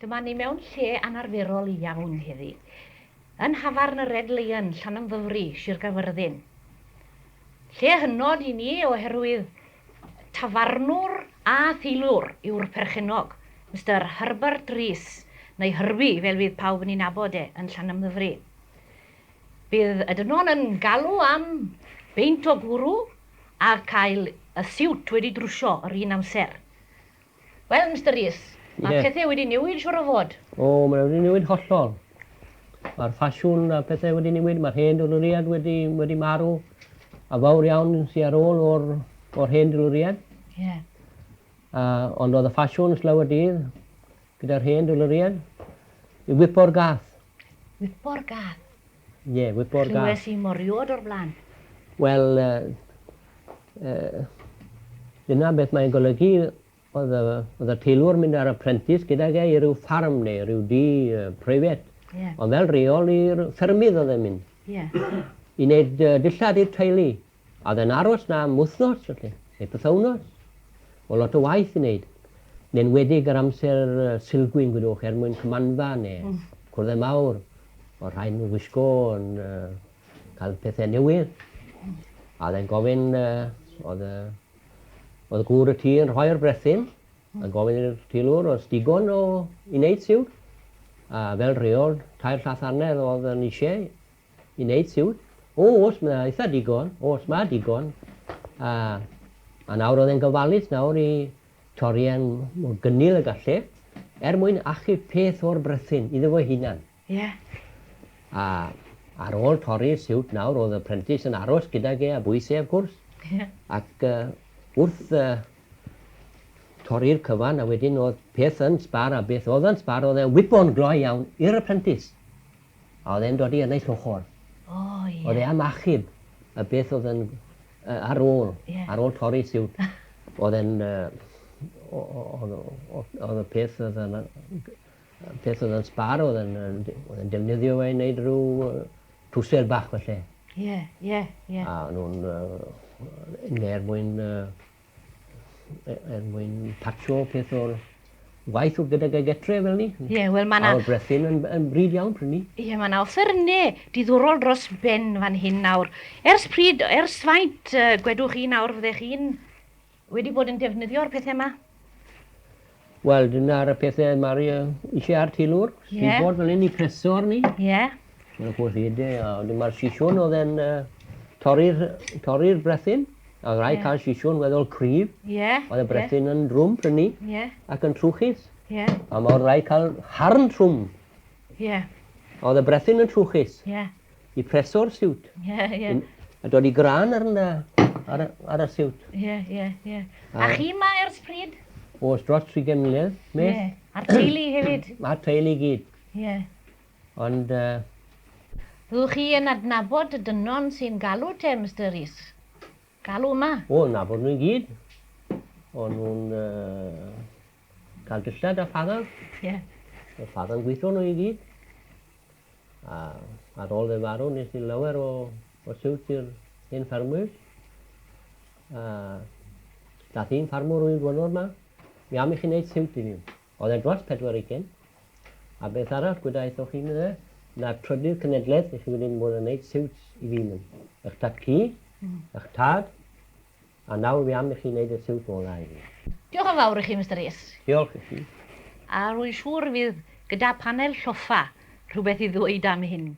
Dyma ni mewn lle anarferol iawn heddi. Yn nhafarn y Red Lion, Llanymddyfri, Sir Gaerfyrddin. Lle hynod i ni oherwydd tafarnwr a theilwr yw'r perchennog, Mister Herbert Rees, neu Herbie fel fydd pawb yn ei nabod e, yn Llanymddyfri. Bydd y dynon yn galw am beint o gwrw a cael y siwt wedi drwsio yr un amser. Wel, Mister Rees, mae yeah. pethau wedi newid siwr o fod. O, mae wedi newid hollol. Mae'r ffasiwn a pethau wedi newid, mae'r hen dyluriad wedi, wedi marw, a fawr iawn sy'n ar ôl o'r, or hen dyluriad. Ie. Yeah. Ond oedd y ffasiwn slawer dydd gyda'r hen dyluriad i whipo'r gath. Whipo'r gath? Ie, yeah, whipo'r gath. Clywes i moriod o'r blaen. Wel, uh, dyna beth mae'n golygu. Oedd y, oedd y teilwr mynd ar apprentice gydag e i ryw ffarm neu ryw dŷ uh, preifat. Yeah. Ond fel rheol i'r ffermydd oedd e'n mynd. Yeah. I wneud uh, dillad i'r teulu. A oedd e'n aros 'na am wythnos, felly, neu pythownos. Oedd lot o waith i wneud. Yn enwedig yr amser Sulgwyn, gwydwch, er mwyn cymanfa neu mm. cwrddau mawr. Oedd rhaid nhw wisgo yn uh, cael pethau newydd. A oedd e'n gofyn, uh, oedd, uh, oedd gŵr y tŷ yn rhoi'r brethyn, mm. yn gofyn i'r teilwr os digon o i wneud siwt. A fel rheol, tair llath hanner oedd yn eisiau I wneud siwt? O, oes, mae eitha digon. Oes, mae digon. A, a nawr oedd e'n gofalus nawr i torri e'n mor gynnil y galle, er mwyn achub peth o'r brethyn iddo fo hunan. Ie. Yeah. A ar ôl torri'r siwt nawr, oedd y prentis yn aros gydag e a bwys e, of course. Yeah. Ac uh, wrth uh, torri'r cyfan, a wedyn oedd peth yn sbar, a beth oedd yn sbar, oedd e'n whipo'n gloi iawn i'r apprentice. A oedd e'n dod i ynys ochr. O, ie. Oedd e am achub y beth oedd yn ar ôl, yeah. ar ôl torri siwt. Oedd e'n... Oedd oedd y peth oedd yn... peth oedd yn sbar, oedd e'n oedd e'n defnyddio fe i wneud rhyw trwsel bach felly. Ie, ie, ie. A nhw'n... Neu er mwyn er mwyn patsio peth o'r waith o gydag y getre fel ni. Ie, yeah, wel mae 'na... A o'r brethyn yn, yn bryd iawn pryd ni. Ie, yeah, mae 'na offerynnau diddorol dros ben fan hyn nawr. Ers pryd, ers faint, uh, gwedwch chi nawr fyddech chi'n wedi bod yn defnyddio'r pethau yma? Wel, dyna'r pethau mae'r eisiau ar teilwr. Ie. Yeah. Bod fel hyn i preso arni. Ie. Yeah. Mae'n holl ede, a dyma'r sisiwn oedd e'n uh, torri'r torri brethyn. A oedd rhaid Ie. cael sisiwn weddol cryf. Ie. Oedd y brethyn yn drwm prynu Ie. ac yn trwchus. Ie. A mae oedd rhaid cael harn trwm. Ie. Oedd y brethyn yn trwchus. Ie. I preso'r siwt. Ie, ie. A dod i gran ar, ar, ar y siwt. Ie, ie, ie. A chi ma ers pryd? Oes, dros 30 mlynedd. Ie. A'r teulu hefyd? A'r teulu i gyd. Ie. Ond... Uh, Fyddwch chi yn adnabod y dynon sy'n galw te, Mister Rees? Galw yma? O, nabod nhw i gyd. O'n nhw'n uh, cael dillad a father. Ie. Yeah. Oedd father yn gweithio nhw i gyd. A ar ôl fe farw, nes i lawer o, o siwt i'r hen ffermwyr. A dath un ffarmwr un diwrnod ma, mi am i chi wneud siwt i fi. Oedd e dros 40. A beth arall, gweda aethoch chi, medde, na'r trydydd cenedlaeth i chi wedi bod yn neud siwts i fi, mynd. Ych tad-cu, ych tad, a nawr fi am i chi wneud y siwt ola i fi. Diolch yn fawr i chi, Mister Rees. Diolch i chi. A rwy'n siŵr fydd gyda panel lloffa rhywbeth i ddweud am hyn.